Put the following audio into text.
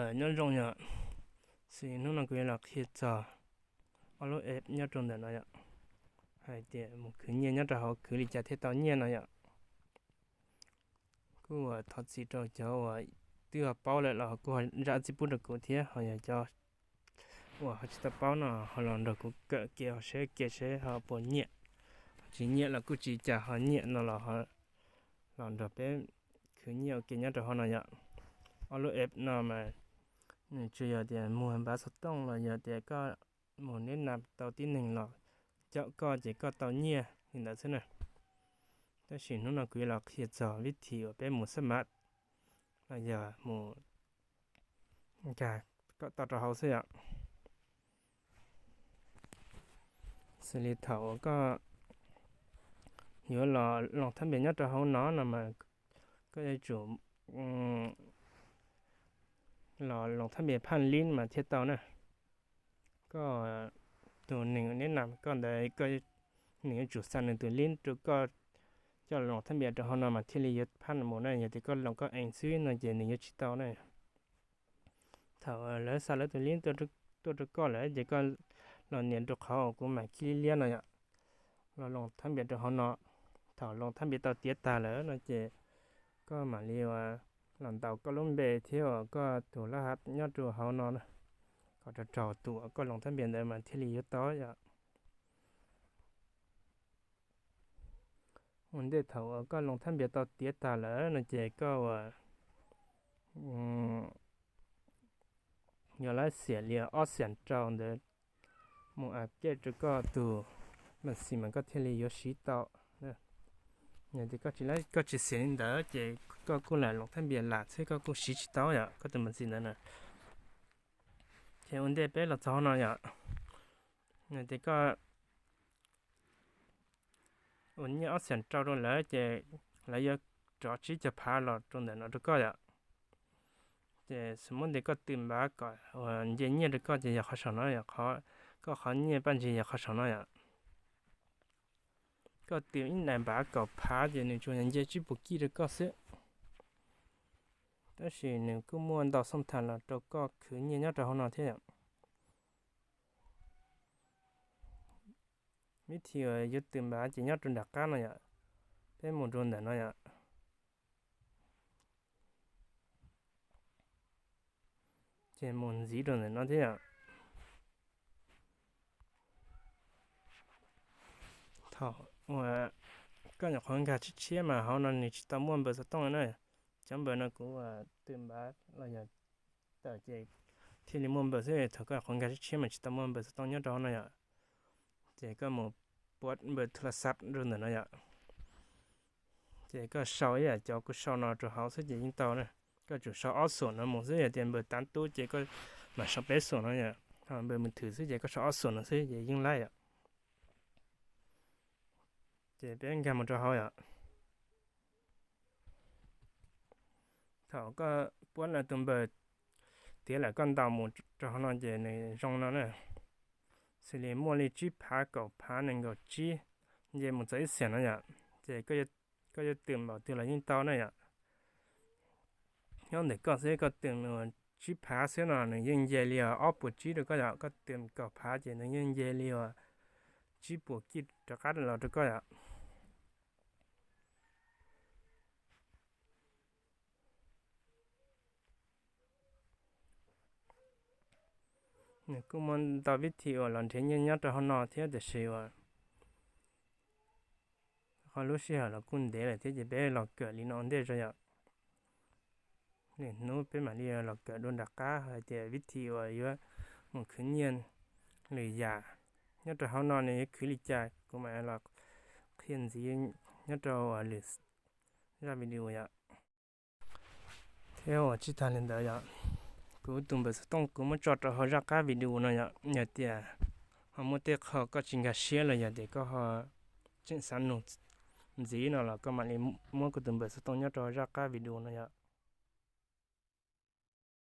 Nyob zoo yom, xws li hnub no kuv yuav los qhia txog ob lub app nyob rau ntawm no yom, hais tias mus khwv nyiaj nyob rau hauv khwv li cas thiaj tau nyiaj no yom. Kuj thov txim rau cov uas twb ho paub lawm los kuj ho zam txim pub rau kuv thiab, ho yog cov uas ho tsis tau paub no ho los nrog kuv kawm kiag ho saib kiag seb ho puas nyiam. Tsis nyiam los kuj tsis cas, ho nyiam no los ho los nrog peb khwv nyiaj ua ke nyob rau hauv no yom. Ob lub app no mas nws tsuas yog tias mus npav xov tooj los yog tias koj mus neb nas tau tib neeg los caum koj ces koj tau nyiaj li ntawd xwb na. Tab sis hnub no kuv yuav los qhia txog vib thim uas peb mus xab mav los yog mus nkag kom tau rau hauv xwb yom. Xws li thaum uas koj yuav los loos thab npias nyob rau hauv no no mas koj yuav tsum los loos thab npias phaj lib mas thiaj tau na. Koj tus neeg neb nas koj ntawd, nws yuav tsum xa nws tus lib rau koj coj los loos thab npias rau hauv no mas thiaj li yuav phaj mus na. Yog tias koj loos koj eev xwb no ces nws yuav tsis tau na. Thaum lawv xa lawv tus lib tuaj rau koj lawm ces koj los nias rau qhov uas kuv mam khij liab liab no yom, los loos thab npias rau hauv no. Thaum loos thab npias tau tiav tag lawm no ces koj mam li ua los ntaus koj lub npe thiab uas koj tus lab hav nyob rau hauv no na, kom raug raug tus uas koj loos thab npias ntawd mas thiaj li yuav tau yom. Ua ntej thaum uas koj loos thab npias tau tiav tag lawm no ces koj ua yog lab xiam li ob xiam rau ntawd mus a kej rau koj tus mas xis mas koj thiaj li yuav siv tau. Yog tias koj tsis xiam li ntawd ces koj kuj lam loos thab npias lam xwb koj kuj siv tsis tau yom, koj tus mas xis ntawd na. Ces ua ntej peb los txog no yom, yog tias koj ua nyiaj ob xiam rau rau lawv ces lawv yuav rov tsib caug phav los rau ntawm no rau koj yom. Ces xws muab ntes koj twm npav kom nce nyiaj rau koj ces yog qhov saum no yom, koj qhov nyiaj paj ntsig yog qhov saum no yom. Koj twm ib daim npav kaum phav ces nws tsuas yog nce tsib puas kij rau koj xwb. Tab sis nws kuj muaj ntau xooj thas los rau koj khwv nyiaj nyob rau hauv no thiab yom. Vib thim uas yuav twm npav ces nyob rau nram qab no yom, peb mus rau ntawm no yom. Ces mus ntxiv rau ntawm no thiab yom. Thaum uas koj nyuam qhuav nkag tshiab tshiab mas hauv no nws tsis tau muaj npawb xov tooj na. Cov npawb no kuv twm npav los yog tawm ces thiaj li muaj npawb xwb, thaum koj nyuam qhuav nkag tshiab tshiab mas tsis tau muaj npawb xov tooj nyob rau hauv no yom. Ces koj mus puab npawb thu la xab rau ntawm no yom. Ces koj sau ib yam cov kuv sau no rau hauv xwb ces yeej tau na. Koj tsum sau ob xuam no mus xwb, yog tias npawb tav tub ces koj mam sau peb xuam no yom. Npawb mus thwm xwb ces koj sau ob xuam no xwb ces yeej laib yom. Ces peb nkag mus rau hauv yom. Thaum koj puab no tus npawb tiav lawm koj ntaus mus rau hauv no ces nws zoo no na. Xws li muaj li tsib phav, kaum phav, nees nkaum tsib, nce mus txog ib xiam no yom. Ces koj yuav twm npaum twg los yeej tau na yom. Nyob ntawm koj xwb, koj twm tsib phav xwb no nws yeej nce li ob puas tsib rau koj yom, koj twm kaum phav ces nws yeej nce li tsib puas kij rov qab los rau koj yom. Nws kuj muaj ntau vib thim uas los nrhiav nyiaj nyob rau hauv no thiab tiam sis uas qhov lub sij hawm los kuj ntev lawm thiab ces peb los kawm li no ua ntej tso yom. Lwm hnub peb mam li los kawm dua nram qab hais tias vib thim uas yuav mus khwv nyiaj lwm yam nyob rau hauv no nws yuav khwv li cas kuv mam los qhia ntxiv nyob rau lwm zaj video yom. Thiab uas tsis tag li ntawd yom, kuv tus npawb xov tooj kuv muab tso rau hauv zaj qab video no yom. Yog tias ho muaj tej qho koj tsis nkag siab los yog tias koj ho tseem xav nug ntxiv no los koj mam li muab kuv tus npawb xov tooj nyob rau zaj qab video no yom.